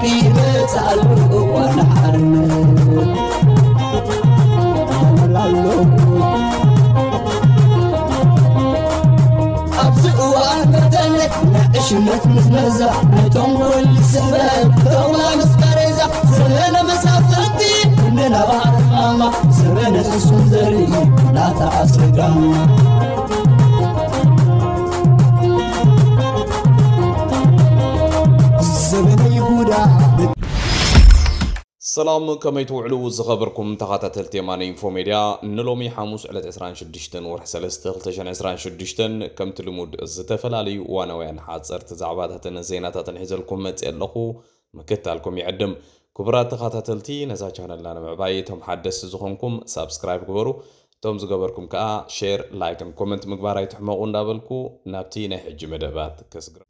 ይመጽእ ኣሎ እዋን ሓርነት። ኣብዚ እዋን በተለይ ናይ ዕሽነት ምዝመዛ፣ ናይ ተንኮል ስሕበት፣ ተውላ ምስ ቃሬዛ፣ ዘመነ መሳፍንቲ፣ ክንድና ባህሪ ማማ፣ ዘመነ ስሱን ዘርኢ፣ ናታ ኣስጋማ። ዘመነ ይሁዳ። ሰላም፣ ከመይ ትውዕሉ ዝኸበርኩም ተኸታተልቲ የማነ ኢንፎ ሜድያ? ንሎሚ ሓሙስ ዕለት ዕስራን ሽዱሽተን ወርሒ ሰለስተ ክልተ ሽሕን ዕስራን ሽዱሽተን ከምቲ ልሙድ ዝተፈላለዩ ዋናውያን ሓፀርቲ ዛዕባታትን ዜናታትን ሒዘልኩም መፅእ ኣለኹ። ምክታልኩም ይዕድም። ክቡራት ተኸታተልቲ፣ ነዛ ቻነልና ንምዕባይ እቶም ሓደስቲ ዝኾንኩም ሳብስክራይብ ግበሩ። እቶም ዝገበርኩም ከዓ ሼር፣ ላይክን ኮመንት ምግባር ኣይትሕመቑ እንዳበልኩ ናብቲ ናይ ሕጂ መደባት ከስግራ።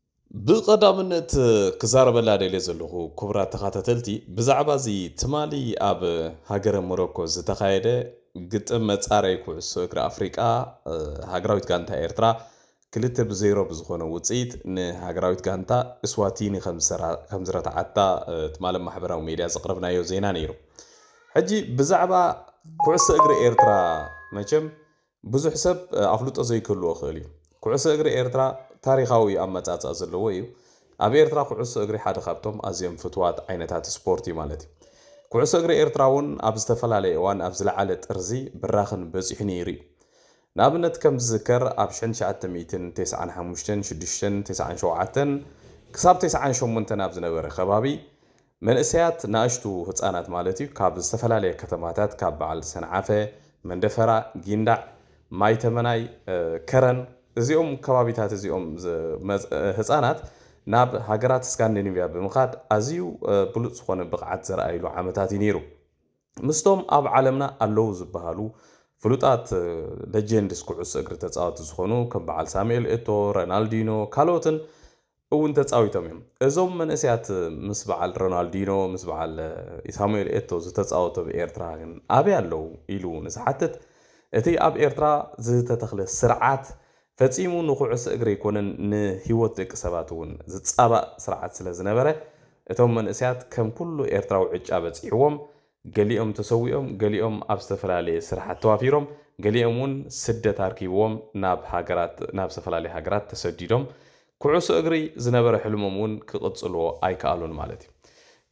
ብቐዳምነት ክዛረበላ ደልየ ዘለኹ ክቡራት ተኸታተልቲ፣ ብዛዕባ እዚ ትማሊ ኣብ ሃገረ ሞሮኮ ዝተኻየደ ግጥም መጻረይ ኩዕሶ እግሪ ኣፍሪቃ፣ ሃገራዊት ጋንታ ኤርትራ ክልተ ብዜሮ ብዝኾነ ውጽኢት ንሃገራዊት ጋንታ እስዋቲኒ ከም ዝሰራ-፣ ከም ዝረትዓታ ትማሊ ኣብ ማሕበራዊ ሜድያ ዘቕረብናዮ ዜና ነይሩ። ሕጂ ብዛዕባ ኩዕሶ እግሪ ኤርትራ መቸም ብዙሕ ሰብ ኣፍልጦ ዘይክህልዎ ይኽእል እዩ። ኩዕሶ እግሪ ኤርትራ ታሪኻዊ ኣመጻጽኣ ዘለዎ እዩ። ኣብ ኤርትራ ኩዕሶ እግሪ ሓደ ካብቶም ኣዝዮም ፍትዋት ዓይነታት ስፖርት እዩ ማለት እዩ። ኩዕሶ እግሪ ኤርትራ እውን ኣብ ዝተፈላለየ እዋን ኣብ ዝለዓለ ጥርዚ ብራኽን በጺሑ ነይሩ እዩ። ንኣብነት ከም ዝዝከር ኣብ ሽሕን ትሽዓተ ሚእትን ተስዓን ሓሙሽተን፣ ሽዱሽተን፣ ተስዓን ሸውዓተን ክሳብ ተስዓን ሸሞንተን ኣብ ዝነበረ ከባቢ መንእሰያት፣ ንኣሽቱ ህጻናት ማለት እዩ፣ ካብ ዝተፈላለየ ከተማታት፣ ካብ በዓል ሰንዓፈ፣ መንደፈራ፣ ጊንዳዕ፣ ማይተመናይ፣ ከረን፣ እዚኦም ከባቢታት እዚኦም ዝመጽ-፣ ህጻናት ናብ ሃገራት ስካንዲኔቭያ ብምኻድ ኣዝዩ ብሉጽ ዝኾነ ብቕዓት ዘርኣይሉ ዓመታት እዩ ነይሩ። ምስቶም ኣብ ዓለምና ኣለዉ ዝበሃሉ ፍሉጣት ሌጀንድስ ኩዕሶ እግሪ ተጻወቲ ዝኾኑ ከም በዓል ሳሙኤል ኤቶ፣ ሮናልዲኖ፣ ካልኦትን እውን ተጻዊቶም እዮም። እዞም መንእሰያት ምስ በዓል ሮናልዲኖ፣ ምስ በዓል ሳሙኤል ኤቶ ዝተጻወቱ ኣብ ኤርትራ ግን ኣበይ ኣለዉ ኢሉ ንዝሓትት፣ እቲ ኣብ ኤርትራ ዝተተኽለ ስርዓት ፈጺሙ ንኩዕሶ እግሪ ኣይኮነን ንህይወት ደቂ ሰባት እውን ዝጻባእ ስርዓት ስለ ዝነበረ፣ እቶም መንእሰያት ከም ኩሉ ኤርትራዊ ዕጫ በጺሕዎም፣ ገሊኦም ተሰዊኦም፣ ገሊኦም ኣብ ዝተፈላለየ ስራሓት ተዋፊሮም፣ ገሊኦም እውን ስደት ኣርኪብዎም ናብ ሃገራት፣ ናብ ዝተፈላለየ ሃገራት ተሰዲዶም፣ ኩዕሶ እግሪ ዝነበረ ሕልሞም እውን ክቕጽልዎ ኣይከኣሉን ማለት እዩ።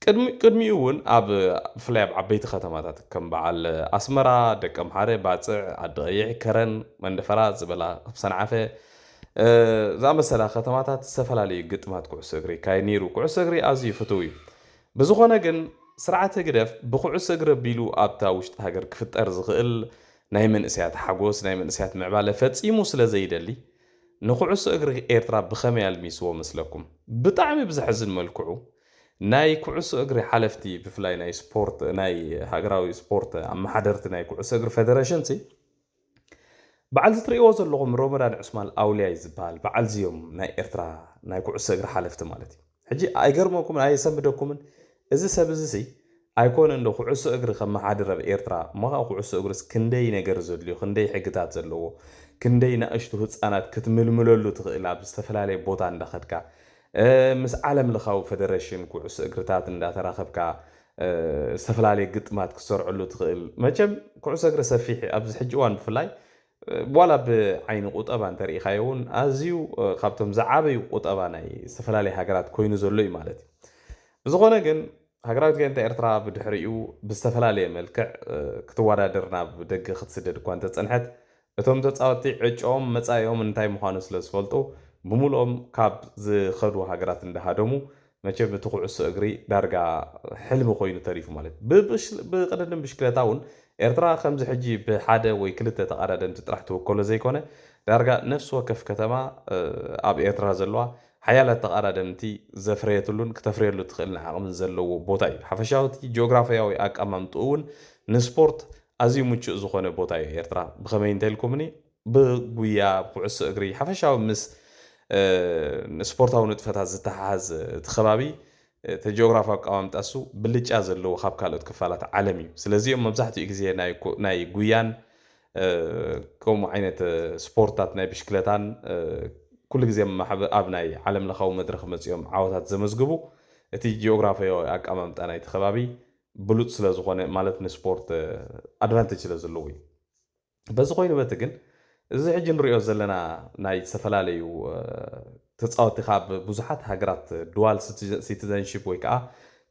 ቅድሚ-፣ ቅድሚኡ እውን ኣብ፣ ብፍላይ ኣብ ዓበይቲ ከተማታት ከም በዓል ኣስመራ፣ ደቀምሓረ፣ ባጽዕ፣ ዓዲ ቀይሕ፣ ከረን፣ መንደፈራ ዝበላ፣ ኣብ ሰንዓፈ፣ እ፣ ዝኣመሰላ ከተማታት ዝተፈላለዩ ግጥማት ኩዕሶ እግሪ ይካየድ ነይሩ። ኩዕሶ እግሪ ኣዝዩ ፍቱው እዩ። ብዝኾነ ግን ስርዓት ህግደፍ ብኩዕሶ እግሪ ኣቢሉ ኣብታ ውሽጢ ሃገር ክፍጠር ዝኽእል ናይ መንእሰያት ሓጎስ፣ ናይ መንእሰያት ምዕባለ ፈጺሙ ስለ ዘይደሊ፣ ንኩዕሶ እግሪ ኤርትራ ብኸመይ ኣልሚስዎ መስለኩም? ብጣዕሚ ብዘሕዝን መልክዑ ናይ ኩዕሶ እግሪ ሓለፍቲ፣ ብፍላይ ናይ ስፖርት፣ ናይ ሃገራዊ ስፖርት ኣመሓደርቲ ናይ ኩዕሶ እግሪ ፌደሬሽን ሲ፣ በዓል እዚ ትርእይዎ ዘለኹም ሮመዳን ዑስማን ኣውልያይ ዝበሃል በዓል እዚኦም ናይ ኤርትራ ናይ ኩዕሶ እግሪ ሓለፍቲ ማለት እዩ። ሕጂ ኣይገርመኩምን ኣየሰንብደኩምን? እዚ ሰብ እዚ ሲ ኣይኮነን ዶ ኩዕሶ እግሪ ከመሓድር ኣብ ኤርትራ? እሞ ከዓ ኩዕሶ እግሪስ ክንደይ ነገር ዘድልዮ፣ ክንደይ ሕግታት ዘለዎ፣ ክንደይ ንኣሽቱ ህፃናት ክትምልምለሉ ትኽእል፣ ኣብ ዝተፈላለየ ቦታ እንዳኸድካ፣ እ፣ ምስ ዓለም ለኻዊ ፌደሬሽን ኩዕሶ እግርታት እንዳተራኸብካ፣ እ፣ ዝተፈላለየ ግጥማት ክትሰርዐሉ ትኽእል። መቸም ኩዕሶ እግሪ ሰፊሕ፣ ኣብዚ ሕጂ እዋን ብፍላይ፣ እ፣ ዋላ ብዓይኒ ቁጠባ እንተርኢኻዮ እውን ኣዝዩ፣ እ፣ ካብቶም ዝዓበዩ ቁጠባ ናይ ዝተፈላለየ ሃገራት ኮይኑ ዘሎ እዩ ማለት እዩ። ብዝኾነ ግን ሃገራዊት ጋንታ ኤርትራ ብድሕሪኡ ብዝተፈላለየ መልክዕ፣ እ፣ ክትወዳደር ናብ ደገ ክትስደድ እኳ እንተጸንሐት፣ እቶም ተጻወትቲ ዕጭኦም መጻኢኦም እንታይ ምዃኑ ስለ ዝፈልጡ፣ ብምሉኦም ካብ ዝኸዱ ሃገራት እንዳሃደሙ፣ መቸም እቲ ኩዕሶ እግሪ ዳርጋ ሕልሚ ኮይኑ ተሪፉ ማለት እዩ። ብብሽ-፣ ብቅድድም ብሽክለታ እውን ኤርትራ ከምዚ ሕጂ ብሓደ ወይ ክልተ ተቐዳደምቲ ጥራሕ ትውከሎ ዘይኮነ፣ ዳርጋ ነፍሲ ወከፍ ከተማ፣ እ፣ ኣብ ኤርትራ ዘለዋ ሓያላት ተቐዳደምቲ ዘፍረየትሉን ክተፍርየሉ ትኽእልን ዓቕምን ዘለዎ ቦታ እዩ። ሓፈሻዊ እቲ ጂኦግራፍያዊ ኣቀማምጥኡ እውን ንስፖርት ኣዝዩ ምቹእ ዝኾነ ቦታ እዩ ኤርትራ። ብኸመይ እንተኢልኩምኒ፣ ብጉያ፣ ብኩዕሶ እግሪ፣ ሓፈሻዊ ምስ፣ እ፣ ስፖርታዊ ንጥፈታት ዝተሓሓዝ እቲ ከባቢ፣ እቲ ጂኦግራፊያዊ ኣቀማምጣ እሱ ብልጫ ዘለዎ ካብ ካልኦት ክፋላት ዓለም እዩ። ስለዚ እዮም መብዛሕትኡ ግዜ ናይ ኮ-፣ ናይ ጉያን፣ እ፣ ከምኡ ዓይነት፣ እ፣ ስፖርታት ናይ ብሽክለታን፣ እ፣ ኩሉ ግዜ ማሕበ-፣ ኣብ ናይ ዓለም ለኻዊ መድረኽ መጺኦም ዓወታት ዘመዝግቡ። እቲ ጂኦግራፊያዊ ኣቀማምጣ ናይቲ ከባቢ ብሉፅ ስለ ዝኾነ፣ ማለት ንስፖርት ኣድቫንቴጅ ስለ ዘለዎ እዩ። በዚ ኮይኑ በቲ ግን፣ እዚ ሕጂ ንሪኦ ዘለና ናይ ዝተፈላለዩ ተፃወቲ ካብ ብዙሓት ሃገራት ዱዋል ሲቲዘንሺፕ ወይ ከዓ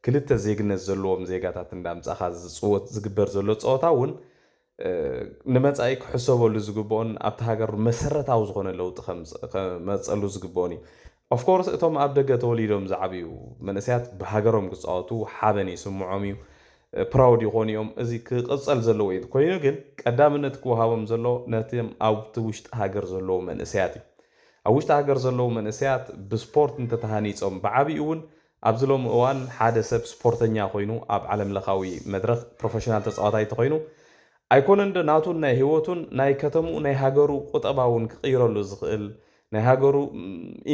ክልተ ዜግነት ዘለዎም ዜጋታት እንዳምፃእኻ ዝፅወት ዝግበር ዘሎ ፀወታ እውን ንመጻኢ ክሕሰበሉ ዝግብኦን ኣብቲ ሃገር መሰረታዊ ዝኾነ ለውጢ ከመፀሉ ዝግብኦን እዩ። ኦፍኮርስ እቶም ኣብ ደገ ተወሊዶም ዝዓብዩ መንእሰያት ብሃገሮም ክፃወቱ ሓበን ይስምዖም እዩ፣ ፕራውድ ይኾኑ እዮም። እዚ ክቕፀል ዘለዎ እዩ። ኮይኑ ግን ቀዳምነት ክወሃቦም ዘሎ ነቶም ኣብቲ ውሽጢ ሃገር ዘለዉ መንእሰያት እዩ። ኣብ ውሽጢ ሃገር ዘለዉ መንእሰያት ብስፖርት እንተተሃኒፆም ብዓብኡ እውን ኣብዚ ሎሚ እዋን ሓደ ሰብ ስፖርተኛ ኮይኑ ኣብ ዓለም ለኻዊ መድረኽ ፕሮፌሽናል ተፃዋታይ እንተኾይኑ ኣይኮነን ዶ ናቱን ናይ ህይወቱን ናይ ከተምኡ ናይ ሃገሩ ቁጠባ እውን ክቕይረሉ ዝኽእል ናይ ሃገሩ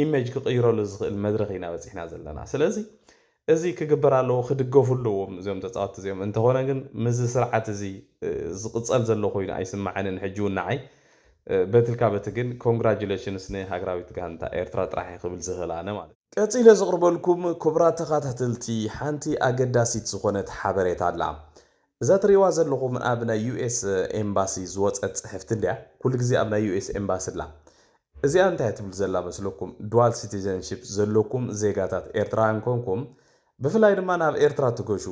ኢሜጅ ክቕይረሉ ዝኽእል መድረኽ ኢና በፂሕና ዘለና። ስለዚ እዚ ክግበር ኣለዎ፣ ክድገፉ ኣለዎም እዚኦም ተፃወቲ እዚኦም። እንተኾነ ግን ምስዚ ስርዓት እዚ ዝቕፀል ዘሎ ኮይኑ ኣይስማዓንን። ሕጂ እውን ንዓይ በትልካ በቲ ግን ኮንግራጁሌሽንስ ንሃገራዊት ጋንታ ኤርትራ ጥራሕ ክብል ዝኽእል ኣነ ማለት እዩ። ቀፂለ ዘቕርበልኩም ክቡራት ተኸታተልቲ ሓንቲ ኣገዳሲት ዝኾነት ሓበሬታ ኣላ። እዛ ትሪእዋ ዘለኹም ኣብ ናይ ዩኤስ ኤምባሲ ዝወፀት ፅሕፍቲ እንድያ። ኩሉ ግዜ ኣብ ናይ ዩኤስ ኤምባሲ ኣላ። እዚኣ እንታይ ትብል ዘላ መስለኩም? ዱዋል ሲቲዘንሺፕ ዘለኩም ዜጋታት ኤርትራውያን ኮንኩም ብፍላይ ድማ ናብ ኤርትራ ትገሹ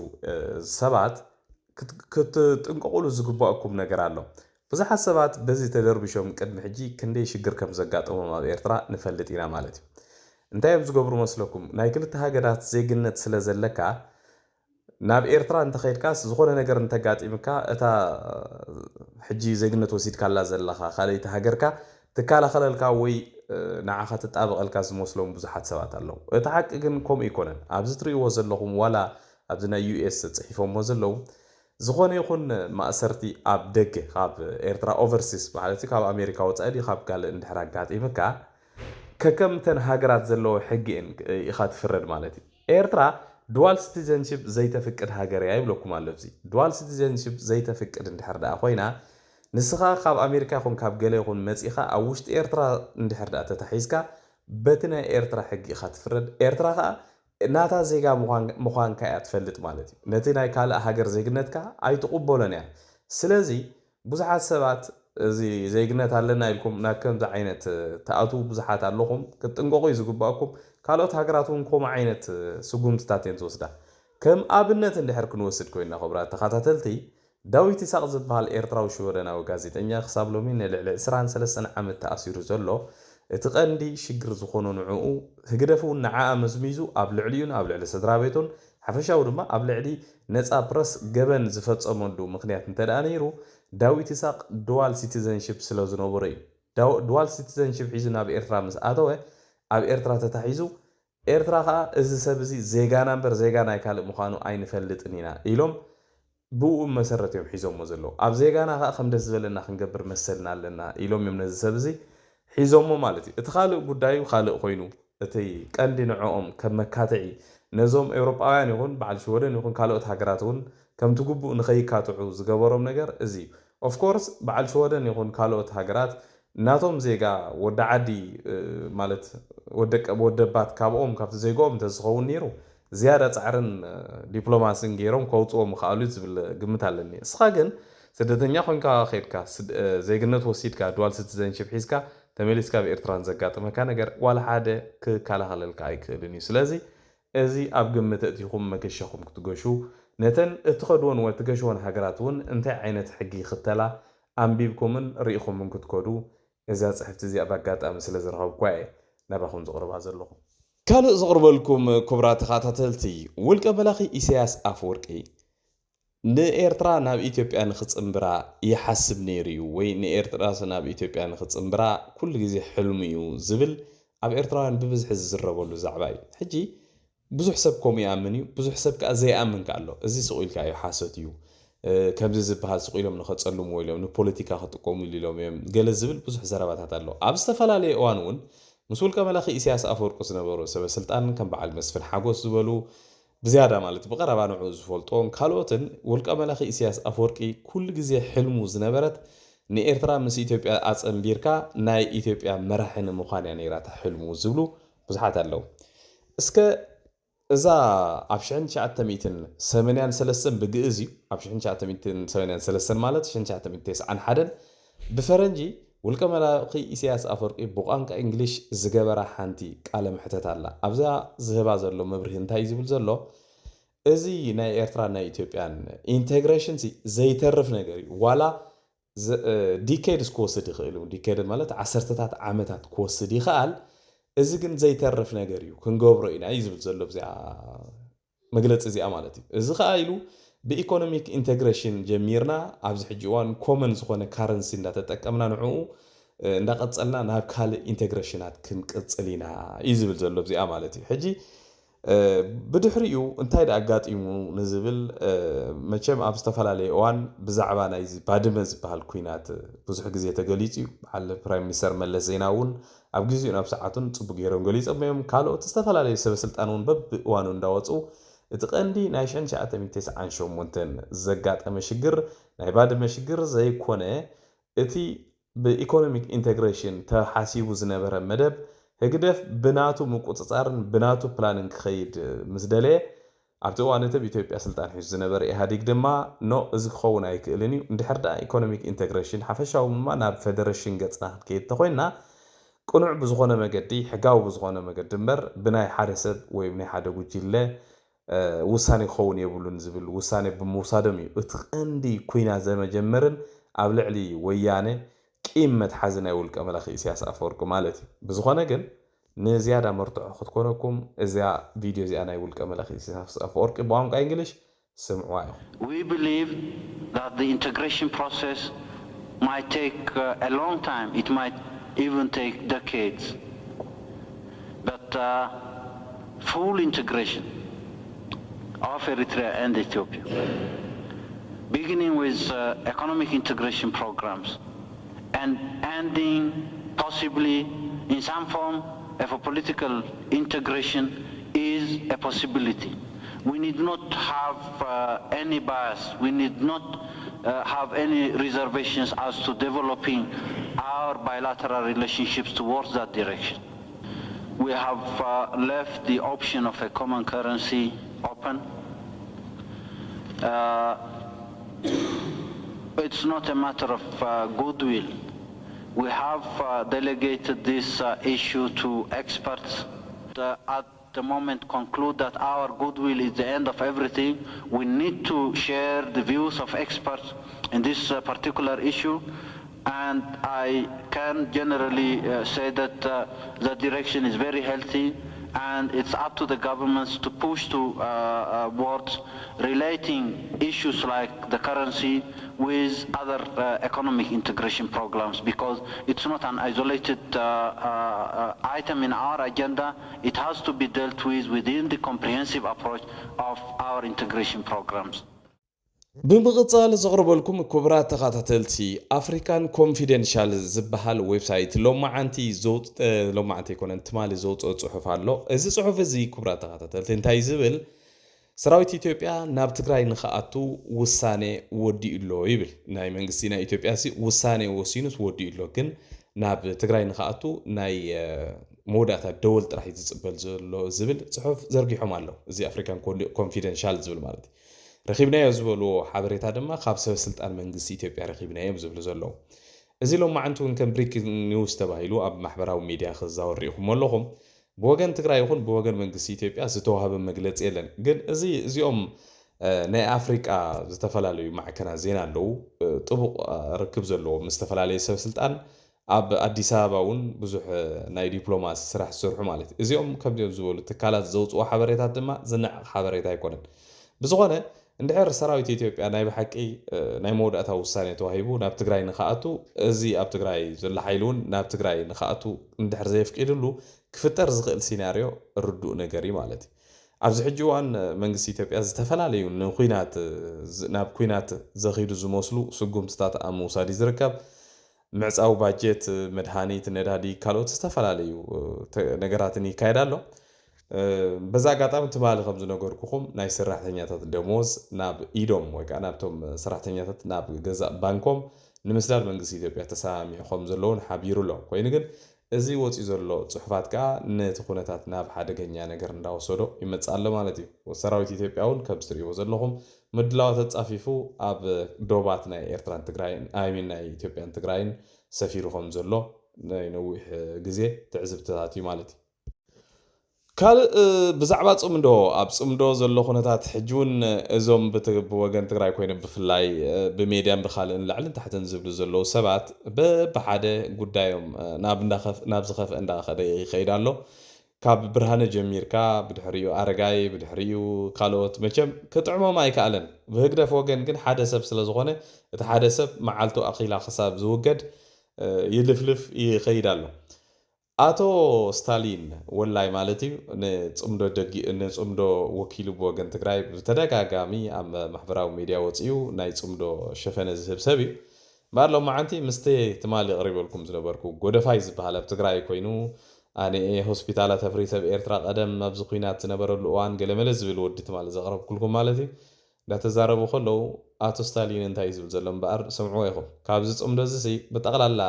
ሰባት ክትጥንቀቑሉ ዝግባእኩም ነገር ኣሎ። ብዙሓት ሰባት በዚ ተደርቢሾም ቅድሚ ሕጂ ክንደይ ሽግር ከም ዘጋጠሞም ኣብ ኤርትራ ንፈልጥ ኢና ማለት እዩ። እንታይ እዮም ዝገብሩ መስለኩም? ናይ ክልተ ሃገራት ዜግነት ስለ ዘለካ ናብ ኤርትራ እንተኸይድካስ ዝኾነ ነገር እንተጋጢምካ እታ ሕጂ ዜግነት ወሲድካላ ዘለኻ ካልኣይቲ ሃገርካ ትከላኸለልካ ወይ ንዓኻ ትጣበቐልካ ዝመስሎም ብዙሓት ሰባት ኣለዉ። እቲ ሓቂ ግን ከምኡ ኣይኮነን። ኣብዚ ትርእይዎ ዘለኹም ዋላ ኣብዚ ናይ ዩኤስ ጽሒፎሞ ዘለዉ ዝኾነ ይኹን ማእሰርቲ ኣብ ደገ ካብ ኤርትራ ኦቨርሲስ ማለት ካብ ኣሜሪካ ወጻኢ ድዩ ካብ ካልእ እንድሕር ኣጋጢምካ ከከምተን ሃገራት ዘለዎ ሕጊ ኢኻ ትፍረድ ማለት እዩ። ኤርትራ ዱዋል ሲቲዘንሺፕ ዘይተፍቅድ ሃገር እያ ይብለኩም ኣሎ። እዚ ዱዋል ሲቲዘንሺፕ ዘይተፍቅድ እንድሕር ደኣ ኮይና ንስኻ ካብ ኣሜሪካ ይኹን ካብ ገለ ይኹን መጺኻ ኣብ ውሽጢ ኤርትራ እንድሕር ደኣ ተታሒዝካ በቲ ናይ ኤርትራ ሕጊ ኢኻ ትፍረድ። ኤርትራ ኸኣ ናታ ዜጋ ምዃንካ እያ ትፈልጥ ማለት እዩ። ነቲ ናይ ካልእ ሃገር ዜግነትካ ኣይትቕበሎን እያ። ስለዚ ብዙሓት ሰባት እዚ ዜግነት ኣለና ኢልኩም ናብ ከምዚ ዓይነት ትኣትዉ ብዙሓት ኣለኹም። ክትጥንቀቑ እዩ ዝግባእኩም። ካልኦት ሃገራት እውን ከምኡ ዓይነት ስጉምትታት እየን ዝወስዳ። ከም ኣብነት እንድሕር ክንወስድ ኮይንና ክቡራት ተኸታተልቲ፣ ዳዊት ይስሐቅ ዝበሃል ኤርትራዊ ሽወደናዊ ጋዜጠኛ ክሳብ ሎሚ ንልዕሊ ዕስራን ሰለስተን ዓመት ተኣሲሩ ዘሎ፣ እቲ ቀንዲ ሽግር ዝኾኖ ንዕኡ፣ ህግደፍ እውን ንዓኣ መዝሚዙ ኣብ ልዕሊኡን ኣብ ልዕሊ ስድራ ቤቱን ሓፈሻዊ ድማ ኣብ ልዕሊ ነጻ ፕረስ ገበን ዝፈጸመሉ ምኽንያት እንተ ደኣ ነይሩ፣ ዳዊት ይስሐቅ ዱዋል ሲቲዘንሺፕ ስለ ዝነበሮ እዩ። ዱዋል ሲቲዘንሺፕ ሒዙ ናብ ኤርትራ ምስ ኣተወ፣ ኣብ ኤርትራ ተታሒዙ፣ ኤርትራ ኸኣ እዚ ሰብ እዚ ዜጋና እምበር ዜጋ ናይ ካልእ ምዃኑ ኣይንፈልጥን ኢና ኢሎም ብኡ መሰረት እዮም ሒዞሞ ዘለዉ። ኣብ ዜጋና ኸኣ ከም ደስ ዝበለና ክንገብር መሰልና ኣለና ኢሎም እዮም ነዚ ሰብ እዚ ሒዞሞ ማለት እዩ። እቲ ካልእ ጉዳዩ ካልእ ኮይኑ፣ እቲ ቀንዲ ንዕኦም ከም መካትዒ ነዞም ኤውሮጳውያን ይኹን በዓል ሽወደን ይኹን ካልኦት ሃገራት እውን ከምቲ ግቡእ ንኸይካትዑ ዝገበሮም ነገር እዚ እዩ። ኦፍኮርስ በዓል ሽወደን ይኹን ካልኦት ሃገራት ናቶም ዜጋ ወዲ ዓዲ ማለት ወደባት ካብኦም ካብቲ ዜጋኦም እንተዝኸውን ነይሩ ዝያዳ ፃዕርን ዲፕሎማስን ገይሮም ከውፅዎ ምኽኣሉ ዝብል ግምት ኣለኒ። እስኻ ግን ስደተኛ ኮንካ ከድካ ዜግነት ወሲድካ ዱዋል ሲቲዘንሺፕ ሒዝካ ተመሊስካ ኣብ ኤርትራን ዘጋጥመካ ነገር ዋላ ሓደ ክከላኸለልካ ኣይክእልን እዩ። ስለዚ እዚ ኣብ ግምት እቲኹም መገሻኹም ክትገሹ ነተን እትኸድወን ወይ ትገሽወን ሃገራት እውን እንታይ ዓይነት ሕጊ ይኽተላ ኣንቢብኩምን ርኢኹምን ክትከዱ እዛ ጽሕፍቲ እዚኣ ብኣጋጣሚ ስለ ዝረኸብኩዋ እየ ናባኹም ዘቕርባ ዘለኹ። ካልእ ዘቕርበልኩም ክቡራት ተኸታተልቲ፣ ውልቀ መላኺ ኢሳያስ ኣፈወርቂ ንኤርትራ ናብ ኢትዮጵያ ንኽጽንብራ ይሓስብ ነይሩ እዩ ወይ ንኤርትራስ ናብ ኢትዮጵያ ንኽጽንብራ ኩሉ ግዜ ሕልሙ እዩ ዝብል ኣብ ኤርትራውያን ብብዝሒ ዝዝረበሉ ዛዕባ እዩ። ሕጂ ብዙሕ ሰብ ከምኡ ይኣምን እዩ፣ ብዙሕ ሰብ ከኣ ዘይኣምን ከኣ ኣሎ። እዚ ስቕ ኢልካ እዩ፣ ሓሶት እዩ፣ ከምዚ ዝበሃል ስቕ ኢሎም ንኸጸልምዎ ኢሎም ንፖለቲካ ክጥቀሙሉ ኢሎም እዮም ገለ ዝብል ብዙሕ ዘረባታት ኣሎ። ኣብ ዝተፈላለየ እዋን እውን ምስ ውልቀ መላኺ ኢሳያስ ኣፈወርቂ ዝነበሩ ሰበ ስልጣን ከም በዓል መስፍን ሓጎስ ዝበሉ ብዝያዳ ማለት ብቐረባ ንዕኡ ዝፈልጦን ካልኦትን ውልቀ መላኺ ኢሳያስ ኣፈወርቂ ኩሉ ግዜ ሕልሙ ዝነበረት ንኤርትራ ምስ ኢትዮጵያ ኣጸንቢርካ ናይ ኢትዮጵያ መራሒ ንምዃን እያ ነይራታ ሕልሙ ዝብሉ ብዙሓት ኣለዉ። እስከ እዛ ኣብ ሽሕን ትሽዓተ ሚእትን ሰማንያን ሰለስተን ብግእዝ እዩ። ኣብ ሽሕን ትሽዓተ ሚእትን ሰማንያን ሰለስተን ማለት ሽሕን ትሽዓተ ሚእትን ተስዓን ሓደን ብፈረንጂ ውልቀ መላኺ ኢሳያስ ኣፈወርቂ ብቋንቋ እንግሊሽ ዝገበራ ሓንቲ ቃለ መሕተት ኣላ። ኣብዛ ዝህባ ዘሎ መብርሂ እንታይ እዩ ዝብል ዘሎ? እዚ ናይ ኤርትራን ናይ ኢትዮጵያን ኢንቴግሬሽን ሲ ዘይተርፍ ነገር እዩ። ዋላ ዲኬድስ ክወስድ ይኽእል እዩ። ዲኬድ ማለት ዓሰርተታት ዓመታት ክወስድ ይኽኣል። እዚ ግን ዘይተርፍ ነገር እዩ፣ ክንገብሮ ኢና እዩ ዝብል ዘሎ ብዚኣ መግለፂ እዚኣ ማለት እዩ። እዚ ከዓ ኢሉ ብኢኮኖሚክ ኢንቴግሬሽን ጀሚርና ኣብዚ ሕጂ እዋን ኮመን ዝኾነ ካረንሲ እንዳተጠቀምና ንዕኡ እንዳቐፀልና ናብ ካልእ ኢንቴግሬሽናት ክንቅፅል ኢና እዩ ዝብል ዘሎ ብዚኣ ማለት እዩ። ሕጂ ብድሕሪኡ እንታይ ደኣ ኣጋጢሙ ንዝብል፣ መቸም ኣብ ዝተፈላለየ እዋን ብዛዕባ ናይዚ ባድመ ዝበሃል ኲናት ብዙሕ ግዜ ተገሊጹ እዩ። በዓል ፕራይም ሚኒስተር መለስ ዜናዊ እውን ኣብ ግዜኡን ኣብ ሰዓቱን ጽቡቅ ገይሮም ገሊጾም እዮም። ካልኦት ዝተፈላለዩ ሰበ ስልጣን እውን በብእዋኑ እንዳወጹ እቲ ቀንዲ ናይ ሽሕን ትሽዓተ ሚእትን ተስዓን ሸሞንተን ዘጋጠመ ሽግር ናይ ባድመ ሽግር ዘይኮነ እቲ ብኢኮኖሚክ ኢንተግሬሽን ተሓሲቡ ዝነበረ መደብ ህግደፍ ብናቱ ምቁጽጻርን ብናቱ ፕላንን ክኸይድ ምስ ደለየ ኣብቲ እዋን እቲ ኣብ ኢትዮጵያ ስልጣን ሒዙ ዝነበረ ኢህኣዴግ ድማ ኖ እዚ ክኸውን ኣይክእልን እዩ፣ እንድሕር ደኣ ኢኮኖሚክ ኢንተግሬሽን ሓፈሻዊ ድማ ናብ ፈደረሽን ገጽና ክንከይድ ተኾይንና ቅኑዕ ብዝኾነ መገዲ ሕጋዊ ብዝኾነ መገዲ እምበር ብናይ ሓደ ሰብ ወይ ናይ ሓደ ጉጅለ ውሳኔ ክኸውን የብሉን ዝብል ውሳኔ ብምውሳዶም እዩ እቲ ቀንዲ ኩናት ዘመጀመርን ኣብ ልዕሊ ወያነ ቂም መትሓዚ ናይ ውልቀ መላኺ ኢሳያስ ኣፈወርቂ ማለት እዩ። ብዝኾነ ግን ንዝያዳ መርትዖ ክትኮነኩም እዚኣ ቪድዮ እዚኣ ናይ ውልቀ መላኺ ኢሳያስ ኣፈወርቂ ብቋንቋ እንግሊሽ ስምዕዋ ኢኹም። We believe that the integration process might take uh, a long time. It might even take decades. But uh, full integration of Eritrea and Ethiopia, beginning with uh, economic integration programs and ending possibly in some form of a political integration is a possibility. We need not have uh, any bias. We need not uh, have any reservations as to developing our bilateral relationships towards that direction. We have uh, left the option of a common currency open. Uh, it's not a matter of uh, goodwill. We have uh, delegated this uh, issue to experts. Uh, at the moment conclude that our goodwill is the end of everything. We need to share the views of experts in this uh, particular issue. And I can generally uh, say that uh, the direction is very healthy, and it's up to the governments to push to uh, uh, boards relating issues like the currency with other uh, economic integration programs, because it's not an isolated uh, uh, uh, item in our agenda. It has to be dealt with within the comprehensive approach of our integration programs. ብምቕጻል ዘቕርበልኩም ክቡራት ተኸታተልቲ ኣፍሪካን ኮንፊደንሻል ዝበሃል ዌብሳይት ሎማዓንቲ ዘውፅ- እ፣ ሎማዓንቲ ኣይኮነን ትማሊ ዘውፅኦ ፅሑፍ ኣሎ። እዚ ፅሑፍ እዚ ክቡራት ተኸታተልቲ እንታይ ዝብል ሰራዊት ኢትዮጵያ ናብ ትግራይ ንክኣቱ ውሳኔ ወዲኡ ኣሎ ይብል። ናይ መንግስቲ ናይ ኢትዮጵያ ሲ ውሳኔ ወሲኑስ ወዲኡ ኣሎ፣ ግን ናብ ትግራይ ንክኣቱ ናይ እ፣ መወዳእታ ደወል ጥራሕ እዩ ዝፅበል ዘሎ ዝብል ፅሑፍ ዘርጊሖም ኣለዉ። እዚ ኣፍሪካን ኮንፊደንሻል ዝብል ማለት እዩ። ረኺብናዮ ዝበልዎ ሓበሬታ ድማ ካብ ሰበ ስልጣን መንግስቲ ኢትዮጵያ ረኺብናዮ እዮም ዝብሉ ዘለዉ። እዚ ሎማዓንቲ እውን ከም ብሬኪንግ ኒውስ ተባሂሉ ኣብ ማሕበራዊ ሚድያ ክዛወር ርኢኹሞ ኣለኹም። ብወገን ትግራይ ይኹን ብወገን መንግስቲ ኢትዮጵያ ዝተዋህበ መግለፂ የለን። ግን እዚ እዚኦም ናይ ኣፍሪቃ ዝተፈላለዩ ማዕከናት ዜና ኣለዉ። ጥቡቕ ርክብ ዘለዎም ምስ ዝተፈላለዩ ሰብ ስልጣን ኣብ ኣዲስ ኣበባ እውን ብዙሕ ናይ ዲፕሎማሲ ስራሕ ዝሰርሑ ማለት እዩ። እዚኦም ከምዚኦም ዝበሉ ትካላት ዘውፅኦ ሓበሬታት ድማ ዝነዓቕ ሓበሬታ ኣይኮነን። ብዝኾነ እንድሕር ሰራዊት ኢትዮጵያ ናይ ብሓቂ ናይ መወዳእታ ውሳኔ ተዋሂቡ ናብ ትግራይ ንክኣቱ፣ እዚ ኣብ ትግራይ ዘሎ ሓይሊ እውን ናብ ትግራይ ንክኣቱ እንድሕር ዘየፍቂድሉ ክፍጠር ዝኽእል ሲናርዮ ርዱእ ነገር እዩ ማለት እዩ። ኣብዚ ሕጂ እዋን መንግስቲ ኢትዮጵያ ዝተፈላለዩ ንኩናት ናብ ኩናት ዘኺዱ ዝመስሉ ስጉምትታት ኣብ ምውሳድ እዩ ዝርከብ። ምዕፃው ባጀት፣ መድሃኒት፣ ነዳዲ፣ ካልኦት ዝተፈላለዩ ነገራትን ይካየድ ኣሎ። በዛ ኣጋጣሚ ትማሊ ከም ዝነገርኩኹም ናይ ሰራሕተኛታት ደሞዝ ናብ ኢዶም ወይ ከዓ ናብቶም ሰራሕተኛታት ናብ ገዛእ ባንኮም ንምስዳድ መንግስቲ ኢትዮጵያ ተሰማሚዑ ከም ዘለውን ሓቢሩ ኣሎ። ኮይኑ ግን እዚ ወፂኡ ዘሎ ፅሑፋት ከዓ ነቲ ኩነታት ናብ ሓደገኛ ነገር እንዳወሰዶ ይመፅእ ኣሎ ማለት እዩ። ሰራዊት ኢትዮጵያ እውን ከምዚ ትሪእዎ ዘለኹም ምድላዋት ኣፃፊፉ ኣብ ዶባት ናይ ኤርትራን ትግራይን፣ I mean ናይ ኢትዮጵያን ትግራይን ሰፊሩ ከም ዘሎ ናይ ነዊሕ ግዜ ትዕዝብትታት እዩ ማለት እዩ። ካልእ ብዛዕባ ፅምዶ፣ ኣብ ፅምዶ ዘሎ ኩነታት ሕጂ እውን እዞም ብወገን ትግራይ ኮይኖም ብፍላይ ብሜድያን ብካልእን ላዕልን ታሕትን ዝብሉ ዘለዉ ሰባት በብሓደ ጉዳዮም ናብ ዝኸፍአ እንዳኸደ ይኸይድ ኣሎ። ካብ ብርሃነ ጀሚርካ ብድሕሪኡ ኣረጋይ ብድሕሪኡ ካልኦት መቸም ክጥዕሞም ኣይከኣለን። ብህግደፍ ወገን ግን ሓደ ሰብ ስለ ዝኾነ እቲ ሓደ ሰብ መዓልቱ ኣኺላ ክሳብ ዝውገድ ይልፍልፍ ይኸይድ ኣሎ። ኣቶ ስታሊን ወላይ ማለት እዩ ንፅምዶ ደጊ ንፅምዶ ወኪሉ ብወገን ትግራይ ብተደጋጋሚ ኣብ ማሕበራዊ ሚድያ ወፂኡ ናይ ፅምዶ ሸፈነ ዝህብ ሰብ እዩ። እምበኣር ሎማዓንቲ ምስቲ ትማሊ ኣቕሪበልኩም ዝነበርኩ ጎደፋይ ዝበሃል ኣብ ትግራይ ኮይኑ ኣነ ሆስፒታላት ኣፍሪሰ ኣብ ኤርትራ ቀደም ኣብዚ ኩናት ዝነበረሉ እዋን ገለመለ ዝብል ወዲ ትማሊ ዘቕረብኩልኩም ማለት እዩ እንዳተዛረቡ ከለዉ ኣቶ ስታሊን እንታይ እዩ ዝብል ዘሎ እምበኣር ስምዕዎ ኢኹም። ካብዚ ፅምዶ እዚ ብጠቕላላ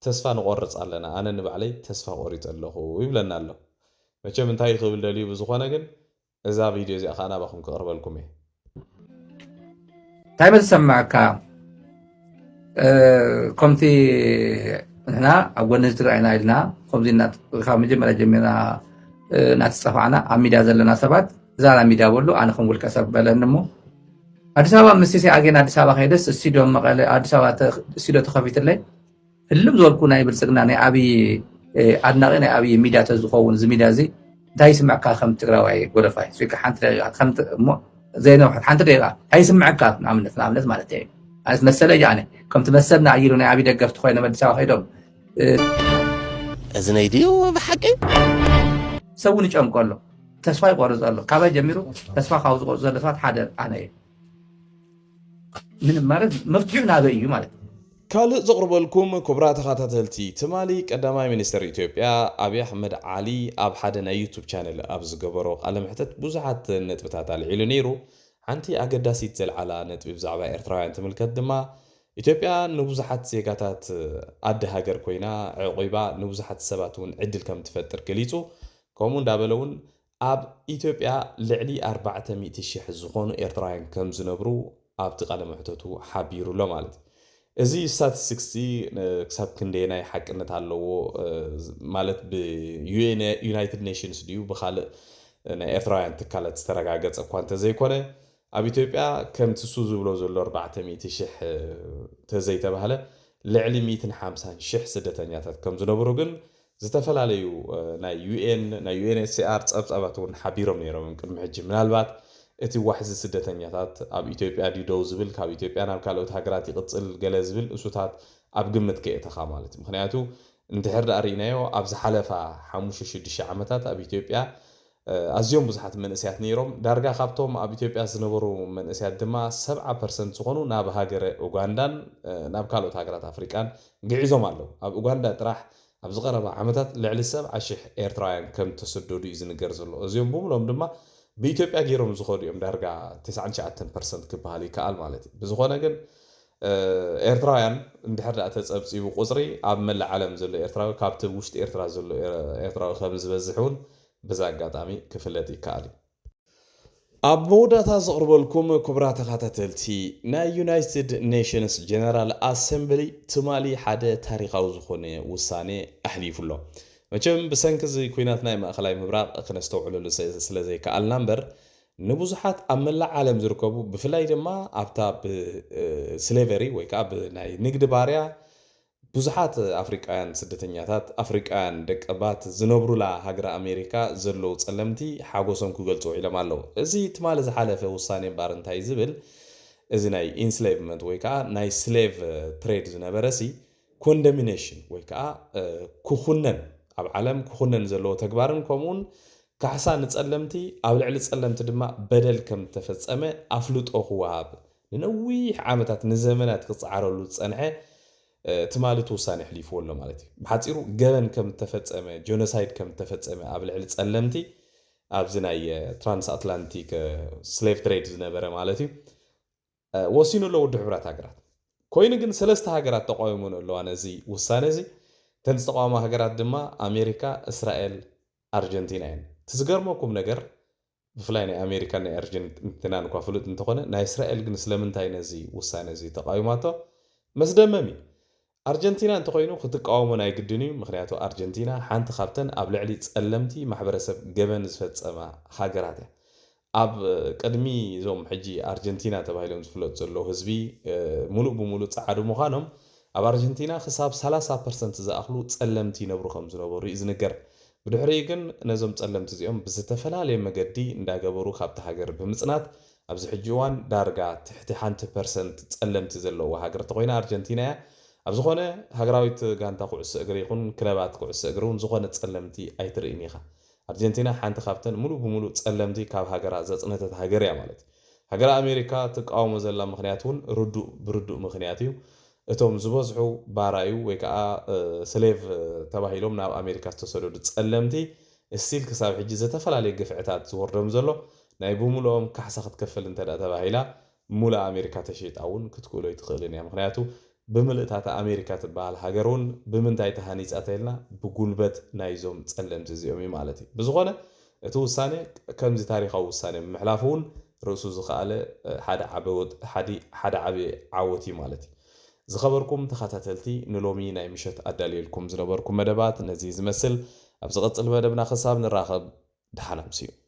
ተስፋ ንቆርፅ ኣለና፣ ኣነ ንባዕለይ ተስፋ ቆሪፀ ኣለኹ ይብለና ኣሎ። መቸም እንታይ ክብል ደልዩ ብዝኾነ ግን እዛ ቪድዮ እዚኣ ከዓ ናባኹም ክቕርበልኩም እየ። እንታይ መዝሰማዕካ ከምቲ ንሕና ኣብ ጎኒ ትግራይና ኢልና ከምዚ ካብ መጀመርያ ጀሚርና እናተፀፋዕና ኣብ ሚድያ ዘለና ሰባት እዛ ሚድያ በሉ ኣነ ከም ውልቀ ሰብ በለኒ እሞ ኣዲስ ኣበባ ምስ ሴ ኣጌን ኣዲስ ኣበባ ከይደስ ስቱዲዮ መቐለ ኣዲስ ኣበባ ስቱዲዮ ተኸፊትለይ ህልም ዝበልኩ ናይ ብልፅግና ናይ ኣብይ ኣድናቂ ናይ ኣብይ ሚድያ ተዝኸውን እዚ ሚድያ እዚ እንታይ ይስምዕካ ከም ትግራዋይ ጎደፋይ ስካ ሓንቲ ደቂቃ ከምቲ እሞ ዘይነውሐት ሓንቲ ደቂቃ እንታይ ይስምዕካ ንኣብነት ንኣብነት ማለት እዩ ኣነስ መሰለ እያ ኣነ ከምቲ መሰል ንኣይሉ ናይ ኣብይ ደገፍቲ ኮይኖም ኣዲስ ኣበባ ከይዶም እዚ ናይ ድዩ ብሓቂ ሰብ እውን ይጨንቆ ኣሎ ተስፋ ይቆርፅ ኣሎ ካባይ ጀሚሩ ተስፋ ካብ ዝቆርፁ ዘሎ ሰባት ሓደ ኣነ እዩ ምንም ማለት መፍትሑ ናበይ እዩ ማለት ካልእ ዘቕርበልኩም ክቡራ ተኸታተልቲ ትማሊ ቀዳማይ ሚኒስትር ኢትዮጵያ ኣብይ ኣሕመድ ዓሊ ኣብ ሓደ ናይ ዩቱብ ቻነል ኣብ ዝገበሮ ቃለ ምሕተት ብዙሓት ነጥብታት ኣልዒሉ ነይሩ። ሓንቲ ኣገዳሲት ዘልዓላ ነጥቢ ብዛዕባ ኤርትራውያን ትምልከት ድማ ኢትዮጵያ ንብዙሓት ዜጋታት ኣደ ሃገር ኮይና ዕቑባ ንብዙሓት ሰባት እውን ዕድል ከም ትፈጥር ገሊፁ። ከምኡ እንዳበለ እውን ኣብ ኢትዮጵያ ልዕሊ ኣርባዕተ ሚእቲ ሽሕ ዝኾኑ ኤርትራውያን ከም ዝነብሩ ኣብቲ ቃለ መሕተቱ ሓቢሩ ኣሎ ማለት እዩ። እዚ ስታቲስቲክስ ክሳብ ክንደየናይ ሓቅነት ኣለዎ ማለት ብዩናይትድ ኔሽንስ ድዩ ብካልእ ናይ ኤርትራውያን ትካላት ዝተረጋገፀ እኳ እንተዘይኮነ ኣብ ኢትዮጵያ ከምቲ እሱ ዝብሎ ዘሎ ኣርባዕተ ሚእቲ ሽሕ ተዘይተባህለ ልዕሊ ሚእትን ሓምሳን ሽሕ ስደተኛታት ከም ዝነበሩ ግን ዝተፈላለዩ ናይ ዩኤን ናይ ዩኤንኤችሲኣር ፀብፃባት እውን ሓቢሮም ነይሮም እዮም ቅድሚ ሕጂ ምናልባት እቲ ዋሕዚ ስደተኛታት ኣብ ኢትዮጵያ ድዩ ደው ዝብል ካብ ኢትዮጵያ ናብ ካልኦት ሃገራት ይቕፅል ገለ ዝብል እሱታት ኣብ ግምት ከየእተኻ ማለት እዩ ምክንያቱ እንድሕር ደኣ ርኢናዮ ኣብ ዝሓለፋ ሓሙሽተ ሽዱሽተ ዓመታት ኣብ ኢትዮጵያ ኣዝዮም ብዙሓት መንእስያት ነይሮም ዳርጋ ካብቶም ኣብ ኢትዮጵያ ዝነበሩ መንእስያት ድማ ሰብዓ ፐርሰንት ዝኾኑ ናብ ሃገረ ኡጋንዳን ናብ ካልኦት ሃገራት ኣፍሪቃን ግዒዞም ኣለዉ ኣብ ኡጋንዳ ጥራሕ ኣብዚ ቀረባ ዓመታት ልዕሊ ሰብዓ ሽሕ ኤርትራውያን ከም ተሰደዱ እዩ ዝንገር ዘሎ እዚኦም ብምሎም ድማ ብኢትዮጵያ ገይሮም ዝኸዱ እዮም ዳርጋ ተስዓን ትሽዓተን ፐርሰንት ክበሃል ይከኣል ማለት እዩ ብዝኾነ ግን ኤርትራውያን እንድሕር ደኣ ተፀብፂቡ ቁፅሪ ኣብ መላእ ዓለም ዘሎ ኤርትራዊ ካብቲ ውሽጢ ኤርትራ ዘሎ ኤርትራዊ ከም ዝበዝሕ እውን በዚ ኣጋጣሚ ክፍለጥ ይከኣል እዩ። ኣብ መወዳእታ ዘቕርበልኩም ክቡራት ተኸታተልቲ ናይ ዩናይትድ ኔሽንስ ጀነራል ኣሰምብሊ ትማሊ ሓደ ታሪኻዊ ዝኾነ ውሳኔ ኣሕሊፉ ኣሎ። መቸም ብሰንኪ እዚ ኩናት ናይ ማእኸላይ ምብራቕ ክነስተውዕለሉ ስለ ዘይከኣልና እምበር ንብዙሓት ኣብ መላእ ዓለም ዝርከቡ ብፍላይ ድማ ኣብታ ብስሌቨሪ ወይ ከዓ ብናይ ንግዲ ባርያ ብዙሓት ኣፍሪቃውያን ስደተኛታት ኣፍሪቃውያን ደቀባት ዝነብሩላ ሃገረ ኣሜሪካ ዘለዉ ጸለምቲ ሓጎሶም ክገልጹ ውዒሎም ኣለዉ። እዚ ትማሊ ዝሓለፈ ውሳኔ እምበኣር እንታይ ዝብል እዚ ናይ ኢንስሌቭመንት ወይ ከዓ ናይ ስሌቭ ትሬድ ዝነበረ ሲ ኮንደሚኔሽን ወይ ከዓ ክኹነን ኣብ ዓለም ክኹነን ዘለዎ ተግባርን ከምኡውን ካሕሳ ንጸለምቲ ኣብ ልዕሊ ጸለምቲ ድማ በደል ከም ተፈጸመ ኣፍልጦ ክወሃብ ንነዊሕ ዓመታት ንዘመናት ክጸዓረሉ ዝጸንሐ ትማሊ እቲ ውሳኔ ኣሕሊፍዎ ኣሎ ማለት እዩ። ብሓጺሩ ገበን ከም እተፈጸመ፣ ጆኖሳይድ ከም እተፈጸመ ኣብ ልዕሊ ጸለምቲ ኣብዚ ናይ ትራንስ ኣትላንቲክ ስሌቭ ትሬድ ዝነበረ ማለት እዩ ወሲኑ ኣሎ ውድብ ሕብራት ሃገራት። ኮይኑ ግን ሰለስተ ሃገራት ተቃዊመን ኣለዋ ነዚ ውሳነ እዚ። እተን ዝተቃወማ ሃገራት ድማ ኣሜሪካ፣ እስራኤል፣ ኣርጀንቲና እየን። እቲ ዝገርመኩም ነገር ብፍላይ ናይ ኣሜሪካን ናይ ኣርጀንቲናን እኳ ፍሉጥ እንተኾነ ናይ እስራኤል ግን ስለምንታይ ነዚ ውሳነ እዚ ተቃዊማቶ መስደመም እዩ። ኣርጀንቲና እንተኾይኑ ክትቃወሞ ናይ ግድን እዩ። ምክንያቱ ኣርጀንቲና ሓንቲ ካብተን ኣብ ልዕሊ ጸለምቲ ማሕበረሰብ ገበን ዝፈጸማ ሃገራት እያ። ኣብ ቅድሚ እዞም ሕጂ ኣርጀንቲና ተባሂሎም ዝፍለጡ ዘለዉ ህዝቢ ሙሉእ ብሙሉእ ጸዓዱ ምዃኖም ኣብ ኣርጀንቲና ክሳብ ሰላሳ ፐርሰንት ዝኣኽሉ ጸለምቲ ይነብሩ ከም ዝነበሩ እዩ ዝንገር። ብድሕሪኡ ግን ነዞም ጸለምቲ እዚኦም ብዝተፈላለየ መገዲ እንዳገበሩ ካብቲ ሃገር ብምጽናት ኣብዚ ሕጂ እዋን ዳርጋ ትሕቲ ሓንቲ ፐርሰንት ጸለምቲ ዘለዋ ሃገር ተኮይና ኣርጀንቲና እያ። ኣብ ዝኾነ ሃገራዊት ጋንታ ኩዕሶ እግሪ ይኹን ክለባት ኩዕሶ እግሪ እውን ዝኾነ ጸለምቲ ኣይትርእን ኢኻ። ኣርጀንቲና ሓንቲ ካብተን ሙሉእ ብሙሉእ ጸለምቲ ካብ ሃገራ ዘጽነተት ሃገር እያ ማለት እዩ። ሃገር ኣሜሪካ ትቃወሞ ዘላ ምክንያት እውን ርዱእ ብርዱእ ምክንያት እዩ። እቶም ዝበዝሑ ባራዩ ወይ ከዓ ስሌቭ ተባሂሎም ናብ ኣሜሪካ ዝተሰደዱ ጸለምቲ ስቲል ክሳብ ሕጂ ዝተፈላለየ ግፍዕታት ዝወርዶም ዘሎ ናይ ብምልኦም ካሕሳ ክትከፍል እንተ ተባሂላ ሙሉእ ኣሜሪካ ተሸይጣ እውን ክትክእሎ ኣይትኽእልን እያ። ምክንያቱ ብምልእታታ ኣሜሪካ ትበሃል ሃገር እውን ብምንታይ ተሃኒፃ ተልና ብጉልበት ናይዞም ጸለምቲ እዚኦም እዩ ማለት እዩ። ብዝኾነ እቲ ውሳኔ ከምዚ ታሪካዊ ውሳኔ ምምሕላፉ እውን ርእሱ ዝኸኣለ ሓደ ዓቢ ዓወት እዩ ማለት እዩ። ዝኸበርኩም ተኸታተልቲ ንሎሚ ናይ ምሸት ኣዳልየልኩም ዝነበርኩም መደባት ነዚ ዝመስል። ኣብ ዝቐጽል መደብና ክሳብ ንራኸብ ደሓን ኣምስዩ።